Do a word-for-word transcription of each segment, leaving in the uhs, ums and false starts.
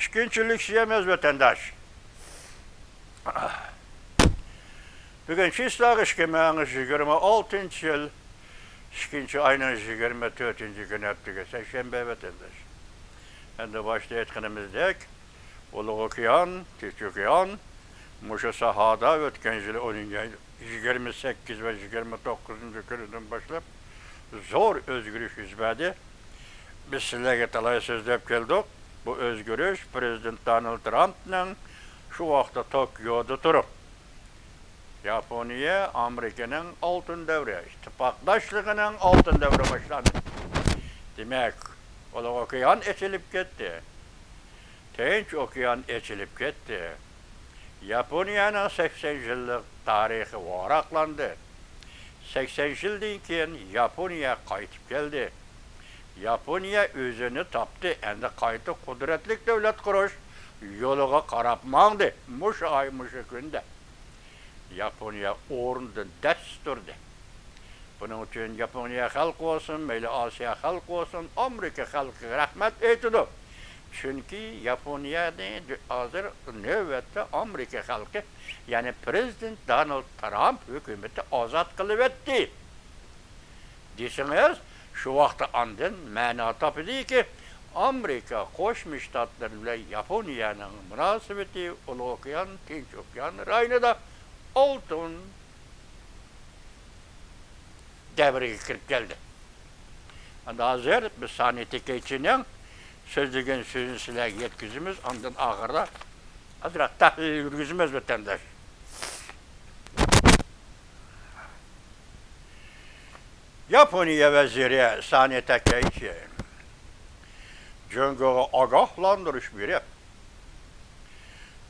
ئىككىنچى لېكسىيەمىز، ۋەتەنداش. بۈگۈن چىسلاغ ئىككى مىڭ يىگىرمە ئالتىنچى يىل، ئىككىنچى ئاينىڭ يىگىرمە تۆتىنچى كۈنى، ھەپتىگە سەكشەنبە، ۋەتەنداش. ئەمدى باشتا ئېيتقىنىمىزدەك، ئۇلۇغ ئوكيان، تىنچ ئوكيان، مۇشۇ ساھەدە ئۆتكەن يىلى ئونىنچى ئاي يىگىرمە سەككىز ۋە يىگىرمە توققۇزىنچى كۈنىدىن باشلاپ زور ئۆزگىرىش يۈز بەردى. بىز سىلەرگە تالاي سۆزلەپ كەلدۇق. بۇ ئۆزگىرىش پىرېزىدېنت دونالد ترامپنىڭ شۇ ۋاقىتتا توكيودا تۇرۇپ، ياپونىيە ئامېرىكىنىڭ ئالتۇن دەۋرى، ئىتتىپاقداشلىقىنىڭ ئالتۇن دەۋرى باشلاندى. دېمەك، ئۇلۇغ ئوكيان ئېچىلىپ كەتتى. تىنچ ئوكيان ئېچىلىپ كەتتى. ياپونىيەنىڭ سەكسەن يىللىق تارىخى ۋاراقلاندى. سەكسەن يىلدىن كېيىن ياپونىيە قايتىپ كەلدى. ياپونىيە ئۆزىنى تاپتى، ئەمدى قايتا قۇدرەتلىك دۆلەت قۇرۇش يولىغا قاراپ ماڭدى. مۇشۇ ئاي، مۇشۇ كۈندە ياپونىيە ئورنىدىن دەس تۇردى. بۇنىڭ ئۈچۈن ياپونىيە خەلقى بولسۇن، مەيلى ئاسىيا خەلقى بولسۇن، ئامېرىكا خەلقىگە رەھمەت ئېيتىدۇ. چۈنكى ياپونىيەنى ھازىر نۆۋەتتە ئامېرىكا خەلقى، يەنى پىرېزىدېنت دونالد ترامپ ھۆكۈمىتى ئازاد قىلىۋەتتى. دېسىڭىز، شۇ ۋاقىتتا ئاندىن مەنا تاپىدۇكى، ئامېرىكا قوشما شتاتلىرى بىلەن ياپونىيەنىڭ مۇناسىۋىتى ئۇلۇغ ئوكيان، تىنچ ئوكيان رايونىدا ئالتۇن دەۋرىگە كىرىپ كەلدى. ئەمدى ھازىر بىز سانى تېكەيچىنىڭ سۆزلىگەن سۆزىنى سىلەرگە يەتكۈزىمىز، ئاندىن ئاخىرىدا ئازراق تەھلىل يۈرگۈزىمىز، ۋەتەنداش. ياپونىيە ۋەزىرى سانى تەكەيچى جۇڭگوغا ئاگاھلاندۇرۇش بېرىپ،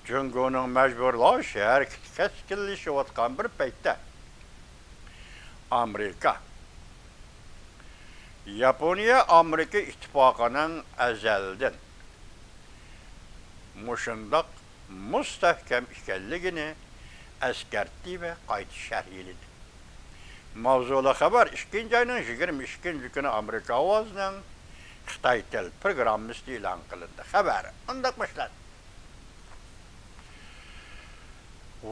جۇڭگونىڭ مەجبۇرلاش ھەرىكىتى كەسكىنلىشىۋاتقان بىر پەيتتە، ئامېرىكا، ياپونىيە ئامېرىكا ئىتتىپاقىنىڭ ئەزەلدىن مۇشۇنداق مۇستەھكەم ئىكەنلىكىنى ئەسكەرتتى ۋە قايتا شەرھلىدى. ماۋزۇلۇق خەۋەر ئىككىنچى ئاينىڭ يىگىرمە ئىككىنچى كۈنى ئامېرىكا ئاۋازىنىڭ خىتاي تىل پروگراممىسىدا ئېلان قىلىندى. خەۋەر مۇنداق باشلاندى.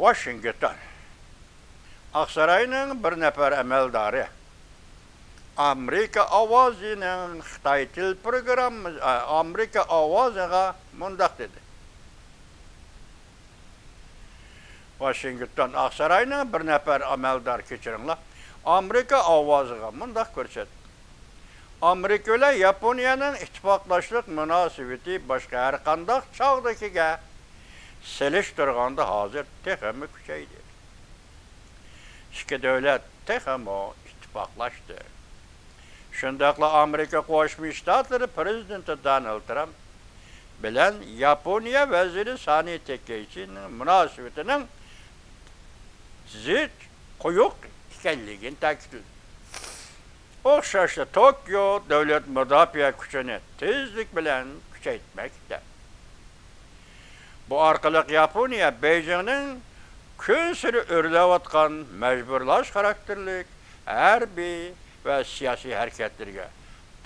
ۋاشىنگتون. ئاقساراينىڭ بىر نەپەر ئەمەلدارى ئامېرىكا ئاۋازىنىڭ خىتاي تىل پروگراممىسى، ئامېرىكا ئاۋازىغا مۇنداق دېدى. ۋاشىنگتون. ئاقساراينىڭ بىر نەپەر ئەمەلدار، كەچۈرۈڭلار، ئامېرىكا ئاۋازىغا مۇنداق كۆرسەتتى: ئامېرىكا بىلەن ياپونىيەنىڭ ئىتتىپاقداشلىق مۇناسىۋىتى باشقا ھەرقانداق چاغدىكىگە سېلىشتۇرغاندا ھازىر تېخىمۇ كۈچەيدى. ئىككى دۆلەت تېخىمۇ ئىتتىپاقلاشتى. شۇنداقلا ئامېرىكا قوشما شتاتلىرى پىرېزىدېنتى دونالد ترامپ بىلەن ياپونىيە ۋەزىرى سانى تېكەيچىنىڭ مۇناسىۋىتىنىڭ زىچ، قويۇق ئىكەنلىكىنى تەكىتلىدى. ئوخشاشلا توكيو دۆلەت مۇداپىئە كۈچىنى تېزلىك بىلەن كۈچەيتمەكتە. بۇ ئارقىلىق ياپونىيە بېيجىڭنىڭ كۈنسېرى ئۆرلەۋاتقان مەجبۇرلاش خاراكتېرلىك ھەربىي ۋە سىياسىي ھەرىكەتلىرىگە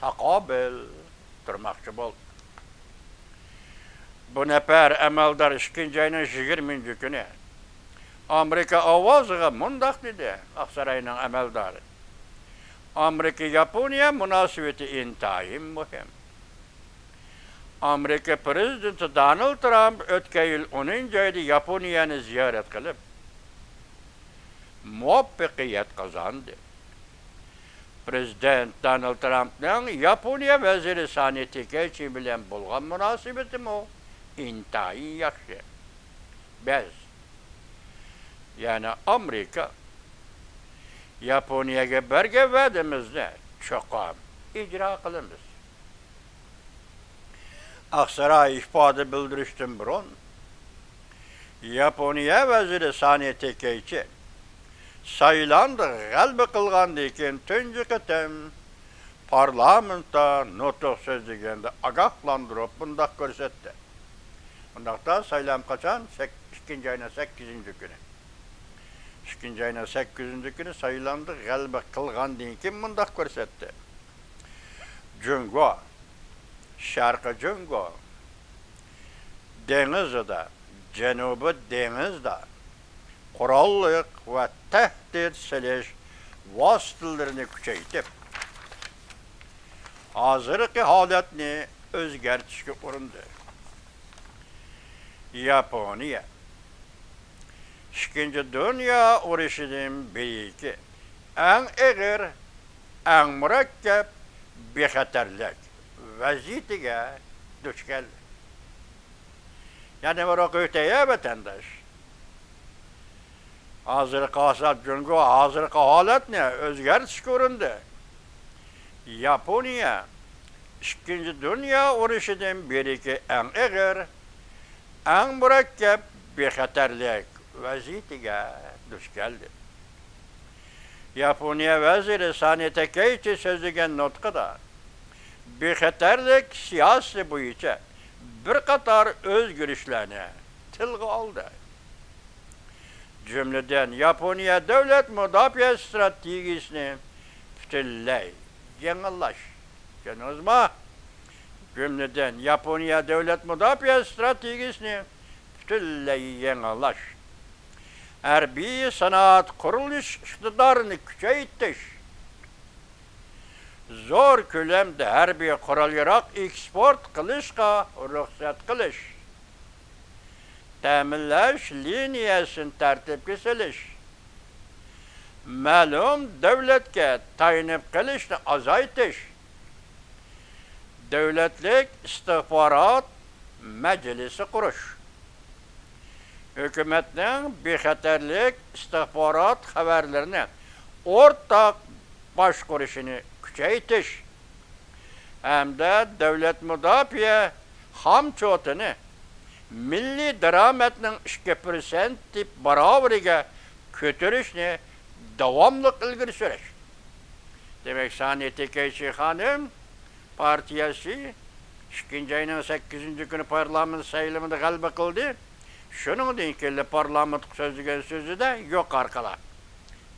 تاقابىل تۇرماقچى بولدى. بۇ نەپەر ئەمەلدار ئىككىنچى ئاينىڭ يىگىرمىنچى كۈنى ئامېرىكا ئاۋازىغا مۇنداق دېدى، ئاقساراينىڭ ئەمەلدارى: ئامېرىكا ياپونىيە مۇناسىۋىتى ئىنتايىن مۇھىم. ئامېرىكا پىرېزىدېنتى دونالد ترامپ ئۆتكەن يىل ئونىنچى ئايدا ياپونىيەنى زىيارەت قىلىپ، مۇۋەپپەقىيەت قازاندى. پىرېزىدېنت دونالد ترامپنىڭ ياپونىيە ۋەزىرى سانى تېكەيچى بىلەن بولغان مۇناسىۋىتىمۇ ئىنتايىن ياخشى. بىز، يەنى ئامېرىكا، ياپونىيەگە بەرگەن ۋەدىمىزنى چوقۇم ئىجرا قىلىمىز. ئاقساراي ئىپادە بىلدۈرۈشتىن بۇرۇن، ياپونىيە ۋەزىرى سانى تېكەيچى سايلامدا غەلىبە قىلغاندىن كېيىن تۇنجى قېتىم پارلامېنتتا نۇتۇق سۆزلىگەندە ئاگاھلاندۇرۇپ مۇنداق كۆرسەتتى. ئۇنداقتا سايلام قاچان؟ سەك-، ئىككىنچى ئاينىڭ سەككىزىنچى كۈنى. ئىككىنچى ئاينىڭ سەككىزىنچى كۈنى سايلامدا غەلىبە قىلغاندىن كېيىن مۇنداق كۆرسەتتى. جۇڭگو، شەرقىي جۇڭگو، دېڭىزىدا، جەنۇبىي دېڭىزدا قوراللىق ۋە تەھدىت سېلىش ۋاسىتىلىرىنى كۈچەيتىپ، ھازىرقى ھالەتنى ئۆزگەرتىشكە ئۇرۇندى. ياپونىيە ئىككىنچى دۇنيا ئۇرۇشىدىن بېرىكى ئەڭ ئېغىر، ئەڭ مۇرەككەپ، بىخەتەرلىك ۋەزىيىتىگە دۇچ كەلدى. يەنە بىر ئوقۇۋېتەي، ۋەتەنداش. ھازىرقى ھاسا-، جۇڭگو ھازىرقى ھالەتنى ئۆزگەرتىشكە ئۇرۇندى. ياپونىيە ئىككىنچى دۇنيا ئۇرۇشىدىن بېرىكى ئەڭ ئېغىر، ئەڭ مۇرەككەپ بىخەتەرلىك ۋەزىيىتىگە دۇچ كەلدى. ياپونىيە ۋەزىرى سانى تېكەيچى سۆزلىگەن نۇتقىدا، بىخەتەرلىك سىياسىتى بويىچە بىر قاتار ئۆزگىرىشلەرنى تىلغا ئالدى. جۈملىدىن، ياپونىيە دۆلەت مۇداپىئە ئىستراتېگىيىسىنى پۈتۈنلەي يېڭىلاش. چۈشەندىڭىزمۇ؟ جۈملىدىن، ياپونىيە دۆلەت مۇداپىئە ئىستراتېگىيىسىنى پۈتۈنلەي يېڭىلاش، ھەربىي سانائەت قۇرۇلۇش ئىقتىدارىنى كۈچەيتىش، زور كۆلەمدە ھەربىي قورال-ياراغ ئېكسپورت قىلىشقا رۇخسەت قىلىش، تەمىنلەش لىنىيەسىنى تەرتىپكە سېلىش، مەلۇم دۆلەتكە تايىنىپ قېلىشنى ئازايتىش، دۆلەتلىك ئىستىخبارات مەجلىسى قۇرۇش، ھۆكۈمەتنىڭ بىخەتەرلىك ئىستىخبارات خەۋەرلىرىنى ئورتاق باشقۇرۇشىنى كۈچەيتىش ھەمدە دۆلەت مۇداپىئە خامچوتىنى مىللىي دارامەتنىڭ ئىككى پىرسەنت باراۋىرىگە كۆتۈرۈشنى داۋاملىق ئىلگىرى سۈرۈش. دېمەك، سانى تېكەيچى خانىم پارتىيەسى ئىككىنچى ئاينىڭ سەككىزىنچى كۈنى پارلامېنت سايلىمىدا غەلىبە قىلدى. شۇنىڭدىن كېيىن پارلامېنتقا سۆزلىگەن سۆزىدە يۇقىرىقىلار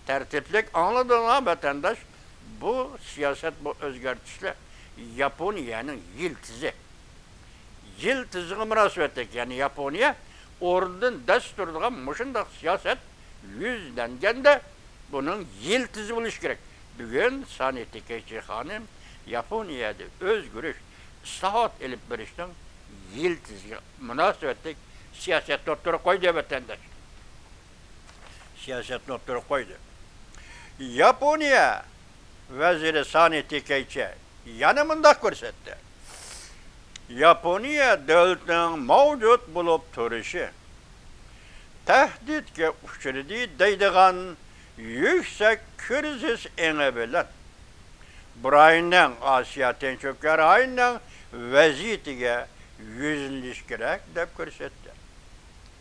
تەرتىپلىك ئاڭلىدىڭلار، ۋەتەنداش. بۇ سىياسەت، بۇ ئۆزگەرتىشلەر ياپونىيەنىڭ يىلتىزى. يىلتىزىغا مۇناسىۋەتلىك، يەنى ياپونىيە ئورنىدىن دەس تۇرىدىغان مۇشۇنداق سىياسەت يۈزلەنگەندە، بۇنىڭ يىلتىزى بولۇشى كېرەك. بۈگۈن سانى تېكەيچى خانىم ياپونىيەدە ئۆزگىرىش، ئىسلاھات ئېلىپ بېرىشنىڭ يىلتىزىگە مۇناسىۋەتلىك سىياسەتنى ئوتتۇرىغا قويدى، ۋەتەنداش. سىياسەتنى ئوتتۇرىغا قويدى. ياپونىيە ۋەزىرى سانى تېكەيچى يەنە مۇنداق كۆرسەتتى: ياپونىيە دۆلىتىنىڭ مەۋجۇت بولۇپ تۇرۇشى تەھدىتكە ئۇچرىدى دەيدىغان يۈكسەك كىرىزىس ئېڭى بىلەن بۇ رايوننىڭ، ئاسىيا تىنچ ئوكيان رايونىنىڭ ۋەزىيىتىگە يۈزلىنىش كېرەك، دەپ كۆرسەتتى.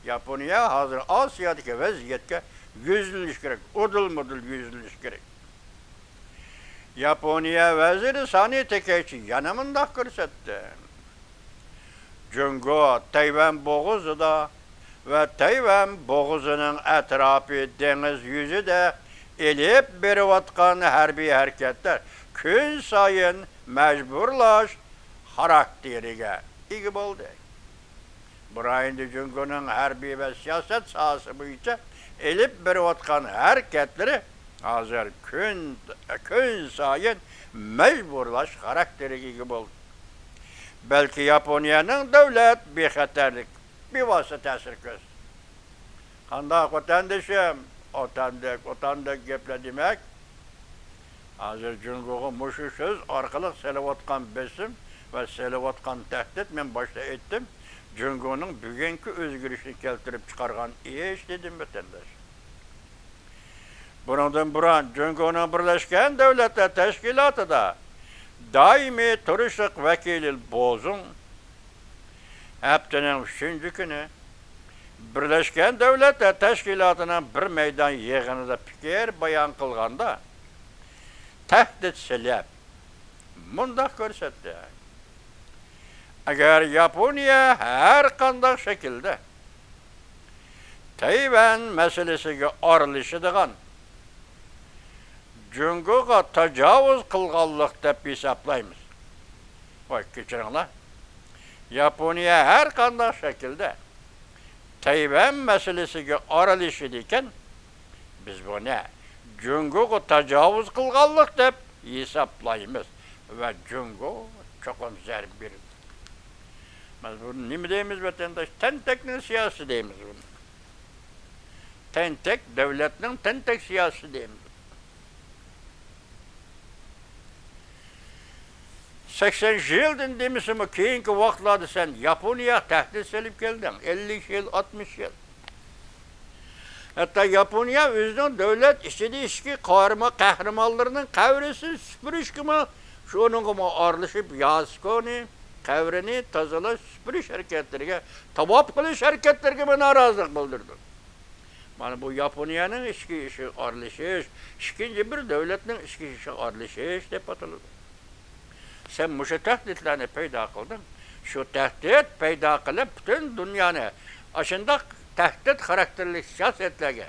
ياپونىيە ھازىر ئاسىيادىكى ۋەزىيەتكە يۈزلىنىش كېرەك، ئۇدۇل-مۇدۇل يۈزلىنىش كېرەك. ياپونىيە ۋەزىرى سانى تېكەيچى يەنە مۇنداق كۆرسەتتى: جۇڭگو تەيۋەن بوغۇزىدا ۋە تەيۋەن بوغۇزىنىڭ ئەتراپى دېڭىز يۈزىدە ئېلىپ بېرىۋاتقان ھەربىي ھەرىكەتلەر كۈنسايىن مەجبۇرلاش خاراكتېرىگە ئىگە بولدى. بۇ رايوندا جۇڭگونىڭ ھەربىي ۋە سىياسەت ساھەسى بويىچە ئېلىپ بېرىۋاتقان ھەرىكەتلىرى ھازىر كۈن، كۈنسايىن مەجبۇرلاش خاراكتېرىگە ئىگە بولدى. بەلكى ياپونىيەنىڭ دۆلەت بىخەتەرلىك بىۋاسىتە تەسىر كۆرسىتىدۇ. قانداق ۋەتەندىشىم؟ ئوتاندەك، ئوتاندەك گەپلەر دېمەك. ھازىر جۇڭگوغا مۇشۇ سۆز ئارقىلىق سېلىۋاتقان بېسىم ۋە سېلىۋاتقان تەھدىت، مەن باشتا ئېيتتىم، جۇڭگونىڭ بۈگۈنكى ئۆزگىرىشىنى كەلتۈرۈپ چىقارغان ئىش، دېدىم، ۋەتەنداش. بۇنىڭدىن بۇرۇن جۇڭگونىڭ بىرلەشكەن دۆلەتلەر تەشكىلاتىدا دائىمىي تۇرۇشلۇق ۋەكىلى بوزۇڭ ھەپتىنىڭ ئۈچىنچى كۈنى بىرلەشكەن دۆلەتلەر تەشكىلاتىنىڭ بىر مەيدان يىغىنىدا پىكىر بايان قىلغاندا، تەھدىت سېلىپ، مۇنداق كۆرسەتتى: ئەگەر ياپونىيە ھەر قانداق شەكىلدە تەيۋەن مەسىلىسىگە ئارىلىشىدىغان، جۇڭگوغا تاجاۋۇز قىلغانلىق دەپ ھېسابلايمىز. ۋاي، كەچۈرۈڭلار. ياپونىيە ھەر قانداق شەكىلدە تەيۋەن مەسىلىسىگە ئارىلىشىدىكەن، بىز بۇنى جۇڭگوغا تاجاۋۇز قىلغانلىق دەپ ھېسابلايمىز ۋە جۇڭگو چوقۇم زەربە بېرىدۇ. مانا بۇنى نېمە دەيمىز، ۋەتەنداش؟ تەنتەكنىڭ سىياسىتى دەيمىز بۇنى. تەنتەك، دۆلەتنىڭ تەنتەك سىياسىتى دەيمىز. سەكسەن يىلدىن دېمىسىمۇ، كېيىنكى ۋاقىتلاردا سەن ياپونىيەگە تەھدىت سېلىپ كەلدىڭ. ئەللىك يىل، ئاتمىش يىل. ھەتتا ياپونىيە ئۆزىنىڭ دۆلەت ئىچىدە ئىچكى قارىما-، قەھرىمانلىرىنىڭ قەبرىسىنى سۈپۈرۈشكىمۇ، شۇنىڭغىمۇ ئارىلىشىپ، ياسۇكونى قەبرىنى تازىلاش، سۈپۈرۈش ھەرىكەتلىرىگە، تاۋاپ قىلىش ھەرىكەتلىرىگىمۇ نارازىلىق بىلدۈردى. مانا بۇ ياپونىيەنىڭ ئىچكى ئىشىغا ئارىلىشىش، ئىككىنچى بىر دۆلەتنىڭ ئىچكى ئىشىغا ئارىلىشىش دەپ ئاتىلىدۇ. سەن مۇشۇ تەھدىتلەرنى پەيدا قىلدىڭ. شۇ تەھدىت پەيدا قىلىپ، پۈتۈن دۇنيانى ئاشۇنداق تەھدىت خاراكتېرلىك سىياسەتلەرگە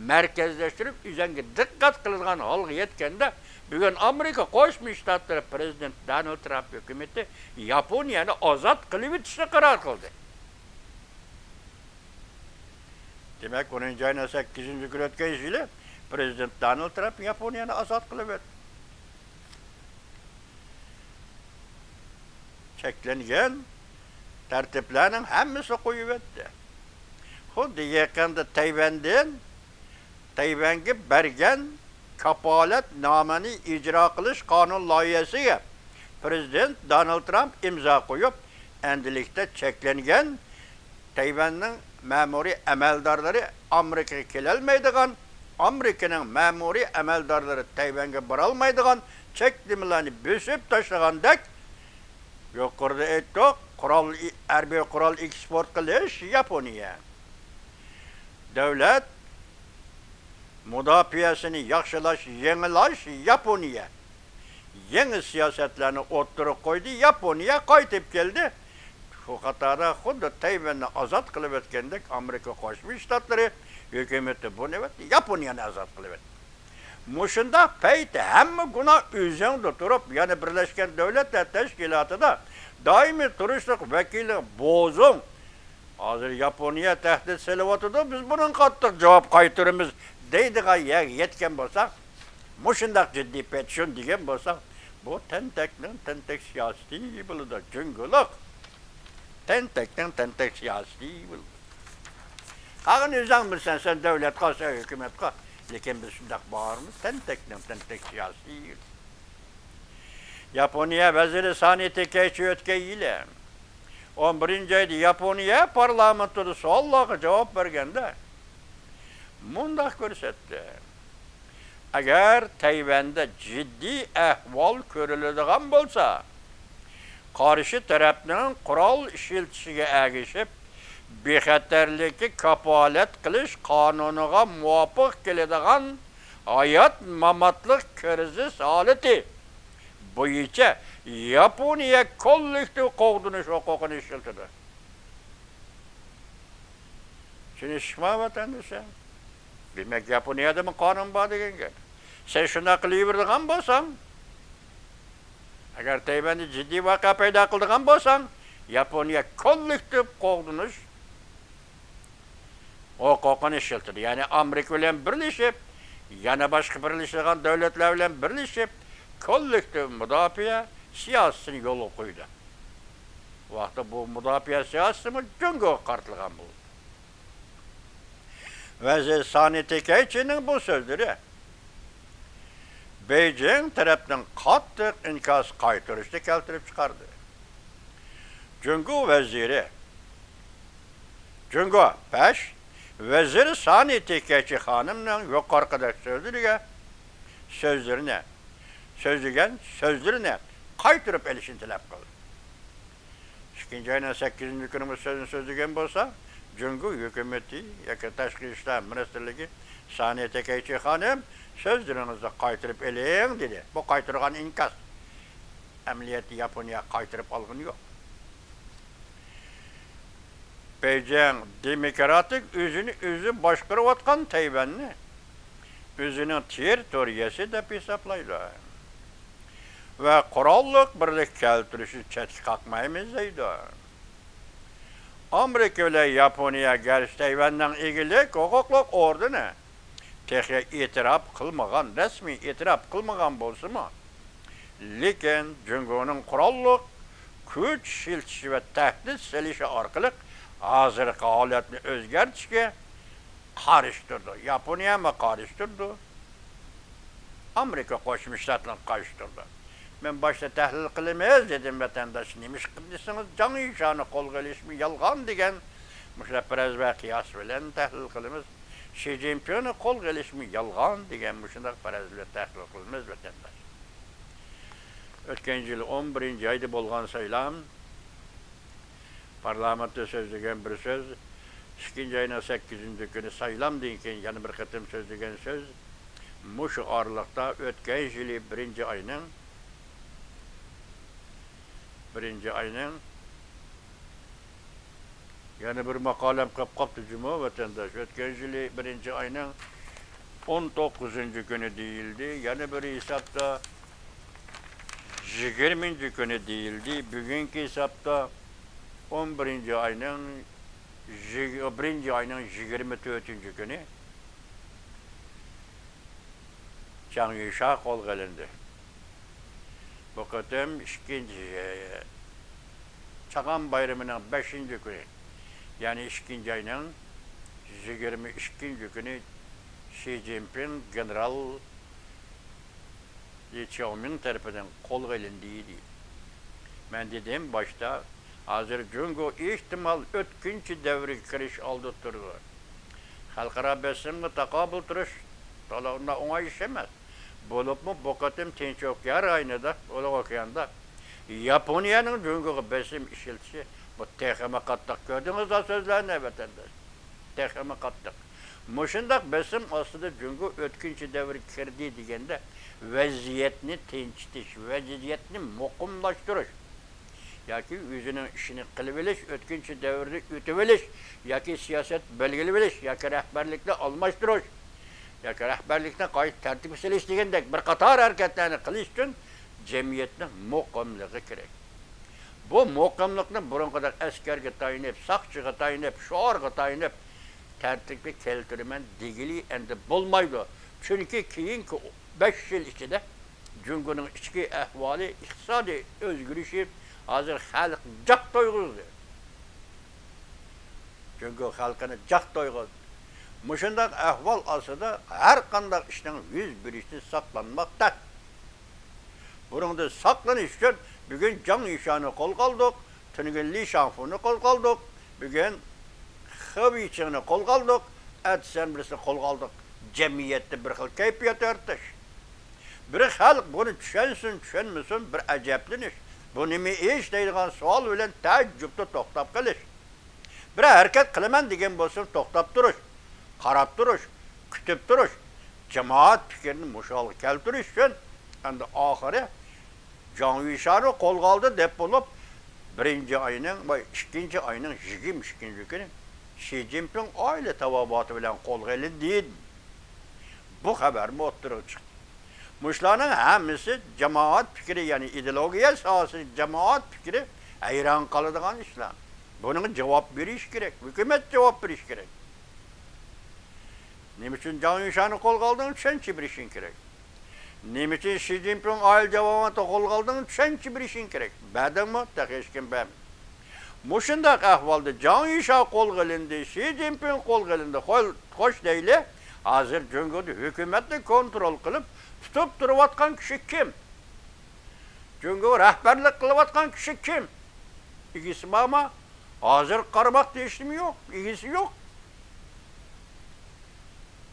مەركەزلەشتۈرۈپ، ئۆزۈڭگە دىققەت قىلىدىغان ھالغا يەتكەندە، بۈگۈن ئامېرىكا قوشما شتاتلىرى پىرېزىدېنت دونالد ترامپ ھۆكۈمىتى ياپونىيەنى ئازاد قىلىۋېتىشنى قارار قىلدى. دېمەك، ئونىنچى ئاينىڭ سەككىزىنچى كۈنى ئۆتكەن يىلى پىرېزىدېنت دونالد ترامپ ياپونىيەنى ئازاد قىلىۋەتتى. چەكلەنگەن تەرتىپلەرنىڭ ھەممىسى قويۇۋەتتى. خۇددى يېقىندا تەيۋەندىن، تەيۋەنگە بەرگەن كاپالەتنامىنى ئىجرا قىلىش قانۇن لايىھەسىگە پىرېزىدېنت دونالد ترامپ ئىمزا قويۇپ، ئەمدىلىكتە چەكلەنگەن تەيۋەننىڭ مەمۇرىي ئەمەلدارلىرى ئامېرىكىغا كېلەلمەيدىغان، ئامېرىكىنىڭ مەمۇرىي ئەمەلدارلىرى تەيۋەنگە بارالمايدىغان چەكلىمىلەرنى بۆسۈپ تاشلىغاندەك، يۇقىرىدا ئېيتتۇق، قورال، ھەربىي قورال ئېكسپورت قىلىش ياپونىيە. دۆلەت مۇداپىئەسىنى ياخشىلاش، يېڭىلاش ياپونىيە. يېڭى سىياسەتلەرنى ئوتتۇرىغا قويدى، ياپونىيە قايتىپ كەلدى. شۇ قاتاردا خۇددى تەيۋەننى ئازاد قىلىۋەتكەندەك ئامېرىكا قوشما شتاتلىرى ھۆكۈمىتى بۇ نۆۋەتتە ياپونىيەنى ئازاد قىلىۋەتتى. مۇشۇنداق پەيت ھەممە گۇناھ ئۆزۈڭدە تۇرۇپ، يەنە بىرلەشكەن دۆلەتلەر تەشكىلاتىدا دائىمىي تۇرۇشلۇق ۋەكىلى بوزۇڭ. ھازىر ياپونىيە تەھدىت سېلىۋاتىدۇ، بىز بۇنىڭغا قاتتىق جاۋاب قايتۇرىمىز دەيدىغان يەرگە يەتكەن بولساق، مۇشۇنداق جىددىي پەيت شۇنى دېگەن بولساق، بۇ تەنتەكنىڭ تەنتەك سىياسىتى بولىدۇ، جۇڭگولۇق. تەنتەكنىڭ تەنتەك سىياسىتى بولىدۇ. قالغىنى ئۆزۈڭ بىلىسەن، سەن دۆلەتقە، سەن ھۆكۈمەتقە. لېكىن بىز شۇنداق بارمىز، تەنتەكنىڭ تەنتەك سىياسىتى. ياپونىيە ۋەزىرى سانى تېكەيچى ئۆتكەن يىلى ئون بىرىنچى ئايدا ياپونىيە پارلامېنتىدا سوئاللارغا جاۋاب بەرگەندە مۇنداق كۆرسەتتى. ئەگەر تەيۋەندە جىددىي ئەھۋال كۆرۈلىدىغان بولسا، قارشى تەرەپنىڭ قورال ئىشلىتىشىگە ئەگىشىپ، بىخەتەرلىككە كاپالەت قىلىش قانۇنىغا مۇۋاپىق كېلىدىغان ھايات-ماماتلىق كىرىزىس ھالىتى بويىچە ياپونىيە كوللېكتىپ قوغدىنىش ھوقۇقىنى ئىشلىتىدۇ. چۈشىنىشىشمۇ ۋەتەندىشىم؟ دېمەك، ياپونىيەدىمۇ قانۇن بار دېگەن گەپ. سەن شۇنداق قىلىۋېرىدىغان بولساڭ، ئەگەر تەيۋەندە جىددىي ۋەقە پەيدا قىلىدىغان بولساڭ، ياپونىيە كوللېكتىپ قوغدىنىش ھوقۇقىنى ئىشلىتىدۇ. يەنى ئامېرىكا بىلەن بىرلىشىپ، يەنە باشقا بىرلىشىدىغان دۆلەتلەر بىلەن بىرلىشىپ، كوللېكتىپ مۇداپىئە سىياسىتىنى يولغا قويىدۇ. بۇ ۋاقىتتا بۇ مۇداپىئە سىياسىتىمۇ جۇڭگوغا قارىتىلغان بولىدۇ. ۋەزىر سانى تېكەيچىنىڭ بۇ سۆزلىرى بېيجىڭ تەرەپنىڭ قاتتىق ئىنكاس قايتۇرۇشىنى كەلتۈرۈپ چىقاردى. جۇڭگو ۋەزىرى، جۇڭگو باش ۋەزىرى سانى تېكەيچى خانىمنىڭ يۇقىرىقىدەك سۆزلىرىگە، سۆزلىرىنى، سۆزلىگەن سۆزلىرىنى قايتۇرۇپ ئېلىشنى تەلەپ قىلدى. ئىككىنچى ئاينىڭ سەككىزىنچى كۈنى بۇ سۆزنى سۆزلىگەن بولسا، جۇڭگو ھۆكۈمىتى ياكى تاشقى ئىشلار مىنىستىرلىكى سانى تېكەيچى خانىم، سۆزلىرىڭىزنى قايتۇرۇپ ئېلىڭ، دېدى. بۇ قايتۇرغان ئىنكاس. ئەمەلىيەتتە ياپونىيە قايتۇرۇپ ئالغىنى يوق. بېيجىڭ دېموكراتىك ئۆزىنى ئۆزى باشقۇرۇۋاتقان تەيۋەننى ئۆزىنىڭ تېررىتورىيەسى دەپ ھېسابلايدۇ ۋە قوراللىق بىرلىك كەلتۈرۈشنى چەتكە قاقمايمىز دەيدۇ. ئامېرىكا بىلەن ياپونىيە گەرچە تەيۋەننىڭ ئىگىلىك ھوقۇقلۇق ئورنىنى تېخى ئېتىراپ قىلمىغان، رەسمىي ئېتىراپ قىلمىغان بولسىمۇ، لېكىن جۇڭگونىڭ قوراللىق كۈچ ئىشلىتىشى ۋە تەھدىت سېلىشى ئارقىلىق ھازىرقى ھالەتنى ئۆزگەرتىشكە قارشى تۇرىدۇ. ياپونىيەمۇ قارشى تۇرىدۇ. ئامېرىكا قوشما شتاتلىرى قارشى تۇرىدۇ. مەن باشتا تەھلىل قىلىمىز دېدىم، ۋەتەنداش. نېمىشقا دېسىڭىز، جاڭ يۈشانى قولغا ئېلىشمۇ يالغان دېگەن مۇشۇنداق پەرەز ۋە قىياس بىلەن تەھلىل قىلىمىز. شى جىنپىڭنى قولغا ئېلىشمۇ يالغان دېگەن مۇشۇنداق پەرەز بىلەن تەھلىل قىلىمىز، ۋەتەنداش. ئۆتكەن يىل ئون بىرىنچى ئايدا بولغان سايلام، پارلامېنتتا سۆزلىگەن بىر سۆز، ئىككىنچى ئاينىڭ سەككىزىنچى كۈنى سايلامدىن كېيىن يەنە بىر قېتىم سۆزلىگەن سۆز، مۇشۇ ئارىلىقتا ئۆتكەن يىلى بىرىنچى ئاينىڭ، بىرىنچى ئاينىڭ يەنە بىر ماقالەم قېلىپ قاپتۇ جۇمۇ، ۋەتەنداش. ئۆتكەن يىلى بىرىنچى ئاينىڭ ئون توققۇزىنچى كۈنى دېيىلدى. يەنە بىر ھېسابتا يىگىرمىنچى كۈنى دېيىلدى. بۈگۈنكى ھېسابتا ئون بىرىنچى ئاينىڭ يىگ-، بىرىنچى ئاينىڭ يىگىرمە تۆتىنچى كۈنى جاڭ يۈشا قولغا ئېلىندى. بۇ قېتىم ئىككىنچى، چاغان بايرىمىنىڭ بەشىنچى كۈنى، يەنى ئىككىنچى ئاينىڭ يىگىرمە ئىككىنچى كۈنى شى جىنپىڭ گېنېرال لى چياۋمىڭ تەرىپىدىن قولغا ئېلىندى، دېدى. مەن دېدىم باشتا، ھازىر جۇڭگو ئېھتىمال ئۆتكۈنچى دەۋرگە كىرىش ئالدىدا تۇرىدۇ. خەلقئارا بېسىمغا تاقابىل تۇرۇش تولا ئۇنداق ئوڭاي ئىش ئەمەس. بولۇپمۇ بۇ قېتىم تىنچ ئوكيان رايونىدا، ئۇلۇغ ئوكياندا ياپونىيەنىڭ جۇڭگوغا بېسىم ئىشلىتىشى، بۇ تېخىمۇ قاتتىق. كۆردىڭىزلا سۆزلەرنى، ۋەتەنداش. تېخىمۇ قاتتىق. مۇشۇنداق بېسىم ئاستىدا جۇڭگو ئۆتكۈنچى دەۋرگە كىردى دېگەندە، ۋەزىيەتنى تىنچىتىش، ۋەزىيەتنى مۇقىملاشتۇرۇش ياكى ئۆزىنىڭ ئىشىنى قىلىۋېلىش، ئۆتكۈنچى دەۋردىن ئۆتۈۋېلىش ياكى سىياسەت بەلگىلىۋېلىش ياكى رەھبەرلىكنى ئالماشتۇرۇش ياكى رەھبەرلىكنى قايتا تەرتىپكە سېلىش دېگەندەك بىر قاتار ھەرىكەتلەرنى قىلىش ئۈچۈن جەمئىيەتنىڭ مۇقىملىقى كېرەك. بۇ مۇقىملىقنى بۇرۇنقىدەك ئەسكەرگە تايىنىپ، ساقچىغا تايىنىپ، شوئارغا تايىنىپ تەرتىپكە كەلتۈرىمەن دېگىلى ئەمدى بولمايدۇ. چۈنكى كېيىنكى بەش يىل ئىچىدە جۇڭگونىڭ ئىچكى ئەھۋالى، ئىقتىسادىي ئۆزگىرىشى ھازىر خەلق جاق تويغۇزدى. جۇڭگو خەلقىنى جاق تويغۇزدى. مۇشۇنداق ئەھۋال ئاستىدا ھەر قانداق ئىشنىڭ يۈز بېرىشىدىن ساقلانماق تەس. بۇنىڭدىن ساقلىنىش ئۈچۈن بۈگۈن جاڭ يۈشانى قولغا ئالدۇق، تۈنۈگۈن لى شاڭفۇنى قولغا ئالدۇق، بۈگۈن خې ۋېيچىڭنى قولغا ئالدۇق، ئەتىسەن بىرسىنى قولغا ئالدۇق. جەمئىيەتتە بىر خىل كەيپىيات يارىتىش. بىر خەلق بۇنى چۈشەنسۇن، چۈشەنمىسۇن، بىر ئەجەبلىنىش. بۇ نېمە ئىش دەيدىغان سوئال بىلەن تەئەججۈپتە توختاپ قېلىش. بىرەر ھەرىكەت قىلىمەن دېگەن بولسىمۇ توختاپ تۇرۇش، قاراپ تۇرۇش، كۈتۈپ تۇرۇش، جامائەت پىكرىنى مۇشۇ ھالغا كەلتۈرۈش ئۈچۈن ئەمدى ئاخىرى جاڭ يۈشانى قولغا ئالدى دەپ بولۇپ، بىرىنچى ئاينىڭ ۋە ئىككىنچى ئاينىڭ يىگىرمە ئىككىنچى كۈنى شى جىنپىڭ ئائىلە تاۋابىئاتى بىلەن قولغا ئېلىندى. بۇ خەۋەرمۇ ئوتتۇرىغا چىقتى. مۇشۇلارنىڭ ھەممىسى جامائەت پىكرى، يەنى ئىدېئولوگىيە ساھەسىدىكى جامائەت پىكرى ھەيران قالىدىغان ئىشلار. بۇنىڭغا جاۋاب بېرىش كېرەك، ھۆكۈمەت جاۋاب بېرىش كېرەك. نېمە ئۈچۈن جاڭ يۈشانى قولغا ئالدىڭ؟ چۈشەنچە بېرىشىڭ كېرەك. نېمە ئۈچۈن شى جىنپىڭ ئائىلە تاۋابىئاتىنى قولغا ئالدىڭ؟ چۈشەنچە بېرىشىڭ كېرەك. بەردىڭمۇ؟ تېخى ھېچكىم بەرمىدى. مۇشۇنداق ئەھۋالدا جاڭ يۈشا قولغا ئېلىندى، شى جىنپىڭ قولغا ئېلىندى. خول-، خوش دەيلى، ھازىر جۇڭگودا ھۆكۈمەتنى كونترول قىلىپ، تۇتۇپ تۇرۇۋاتقان كىشى كىم؟ جۇڭگوغا رەھبەرلىك قىلىۋاتقان كىشى كىم؟ ئىگىسى بارمۇ؟ ھازىر قارىماقتا ھېچنېمە يوق، ئىگىسى يوق.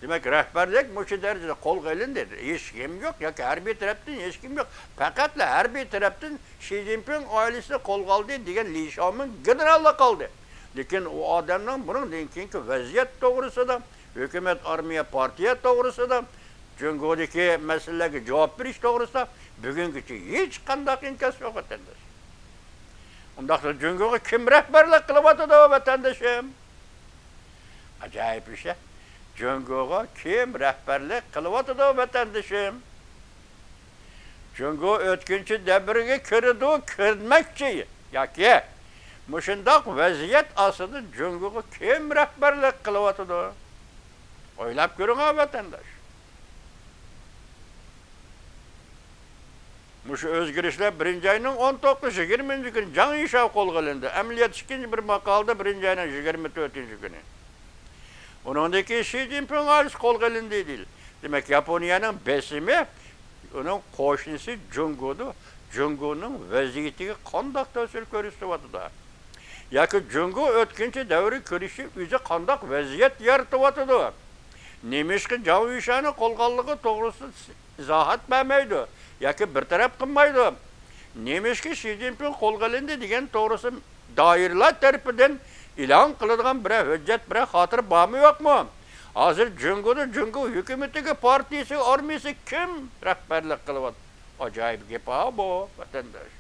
دېمەك، رەھبەرلىك مۇشۇ دەرىجىدە قولغا ئېلىندى. ھېچكىم يوق ياكى ھەربىي تەرەپتىن ھېچكىم يوق. پەقەتلا ھەربىي تەرەپتىن شى جىنپىڭ ئائىلىسىنى قولغا ئالدى دېگەن لى شياۋمىڭ گېنېراللا قالدى. لېكىن ئۇ ئادەمنىڭ بۇنىڭدىن كېيىنكى ۋەزىيەت توغرىسىدا، ھۆكۈمەت، ئارمىيە، پارتىيە توغرىسىدا، جۇڭگودىكى مەسىلىلەرگە جاۋاب بېرىش توغرىسىدا بۈگۈنگىچە ھېچقانداق ئىنكاس يوق، ۋەتەنداش. ئۇنداقتا جۇڭگوغا كىم رەھبەرلىك قىلىۋاتىدۇ، ۋەتەندىشىم؟ ئاجايىپ ئىش-ە. جۇڭگوغا كىم رەھبەرلىك قىلىۋاتىدۇ، ۋەتەندىشىم؟ جۇڭگو ئۆتكۈنچى دەۋرگە كىرىدۇ، كىرمەكچى ياكى مۇشۇنداق ۋەزىيەت ئاستىدا جۇڭگوغا كىم رەھبەرلىك قىلىۋاتىدۇ؟ ئويلاپ كۆرۈڭ، ۋەتەنداش. مۇشۇ ئۆزگىرىشلەر بىرىنچى ئاينىڭ ئون توققۇز، يىگىرمىنچى كۈنى جاڭ يىشاۋ قولغا ئېلىندى. ئەمەلىيەت ئىككىنچى بىر ماقالىدە بىرىنچى ئاينىڭ يىگىرمە تۆتىنچى كۈنى. ئۇنىڭدىن كېيىن شى جىنپىڭ ئائىلىسى قولغا ئېلىندى دېيىلدى. دېمەك، ياپونىيەنىڭ بېسىمى ئۇنىڭ قوشنىسى جۇڭگودۇ. جۇڭگونىڭ ۋەزىيىتىگە قانداق تەسىر كۆرسىتىۋاتىدۇ؟ ياكى جۇڭگو ئۆتكۈنچى دەۋرگە كىرىشى ئۆزى قانداق ۋەزىيەت يارىتىۋاتىدۇ؟ نېمىشقا جاڭ يۈشەنى قولغا ئالغانلىقى توغرىسىدا ئىزاھات بەرمەيدۇ ياكى بىر تەرەپ قىلمايدۇ؟ نېمىشقا شى جىنپىڭ قولغا ئېلىندى دېگەن توغرىسىدا دائىرىلەر تەرىپىدىن ئېلان قىلىدىغان بىرەر ھۆججەت، بىرەر خاتىرە بارمۇ يوقمۇ؟ ھازىر جۇڭگودا جۇڭگو ھۆكۈمىتىگە، پارتىيىسىگە، ئارمىيىسىگە كىم رەھبەرلىك قىلىۋاتىدۇ؟ ئاجايىپ گەپ ھا بۇ، ۋەتەنداش.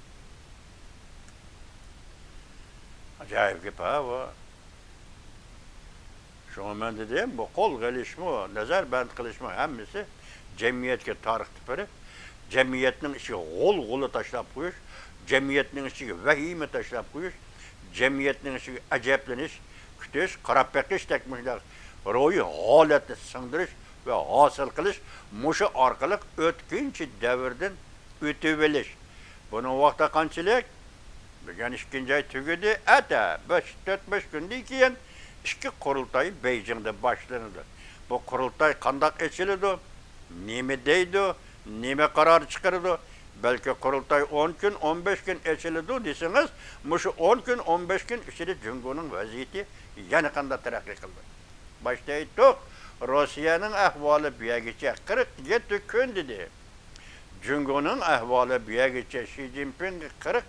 ئاجايىپ گەپ ھا بۇ. شۇڭا مەن دېدىم، بۇ قولغا ئېلىشمۇ، نەزەربەند قىلىشمۇ ھەممىسى جەمئىيەتكە تارقىتىپ بېرىپ، جەمئىيەتنىڭ ئىچىگە غۇلغۇلا تاشلاپ قويۇش، جەمئىيەتنىڭ ئىچىگە ۋەھىمە تاشلاپ قويۇش، جەمئىيەتنىڭ ئىچىگە ئەجەبلىنىش، كۈتۈش، قاراپ بېقىشتەك مۇشۇنداق روھىي ھالەتنى سىڭدۈرۈش ۋە ھاسىل قىلىش، مۇشۇ ئارقىلىق ئۆتكۈنچى دەۋردىن ئۆتۈۋېلىش. بۇنىڭ ۋاقتى قانچىلىك؟ بۈگۈن ئىككىنچى ئاي تۈگىدى، ئەتە بەش، تۆت، بەش كۈندىن كېيىن ئىككى قۇرۇلتاي بېيجىڭدا باشلىنىدۇ. بۇ قۇرۇلتاي قانداق ئېچىلىدۇ؟ نېمە دەيدۇ؟ نېمە قارار چىقىرىدۇ؟ بەلكى قۇرۇلتاي ئون كۈن، ئون بەش كۈن ئېچىلىدۇ دېسىڭىز، مۇشۇ ئون كۈن، ئون بەش كۈن ئىچىدە جۇڭگونىڭ ۋەزىيىتى يەنە قانداق تەرەققىي قىلدى؟ باشتا ئېيتتۇق، روسىيەنىڭ ئەھۋالى بۇ يەرگىچە، قىرىق يەتتە كۈن دېدى. جۇڭگونىڭ ئەھۋالى بۇ يەرگىچە، شى جىنپىڭغا قىرىق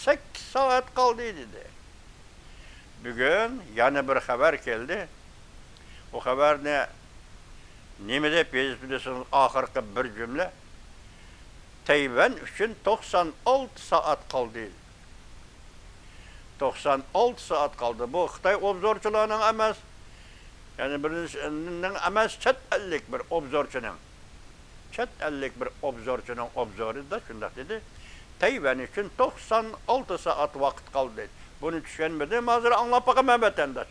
سەككىز سائەت قالدى دېدى. بۈگۈن يەنە بىر خەۋەر كەلدى. ئۇ خەۋەرنى نېمە دەپ يېزىپتۇ دېسىڭىز، ئاخىرقى بىر جۈملە، تەيۋەن ئۈچۈن توقسان ئالتە سائەت قالدى. توقسان ئالتە سائەت قالدى. بۇ خىتاي ئوبزورچىلارنىڭ ئەمەس، يەنى بىرنىڭ ئەمەس، چەت ئەللىك بىر ئوبزورچىنىڭ، چەت ئەللىك بىر ئوبزورچىنىڭ ئوبزورىدا شۇنداق دېدى، تەيۋەن ئۈچۈن توقسان ئالتە سائەت ۋاقىت قالدى. بۇنى چۈشەنمىدىم، ھازىر ئاڭلاپ باقىمەن، ۋەتەنداش.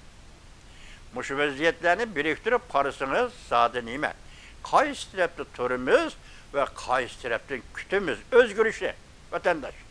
مۇشۇ ۋەزىيەتلەرنى بىرىكتۈرۈپ قارىسىڭىز، زادى نېمە؟ قايسى تەرەپتە تۇرىمىز ۋە قايسى تەرەپتىن كۈتىمىز ئۆزگىرىشنى، ۋەتەنداش؟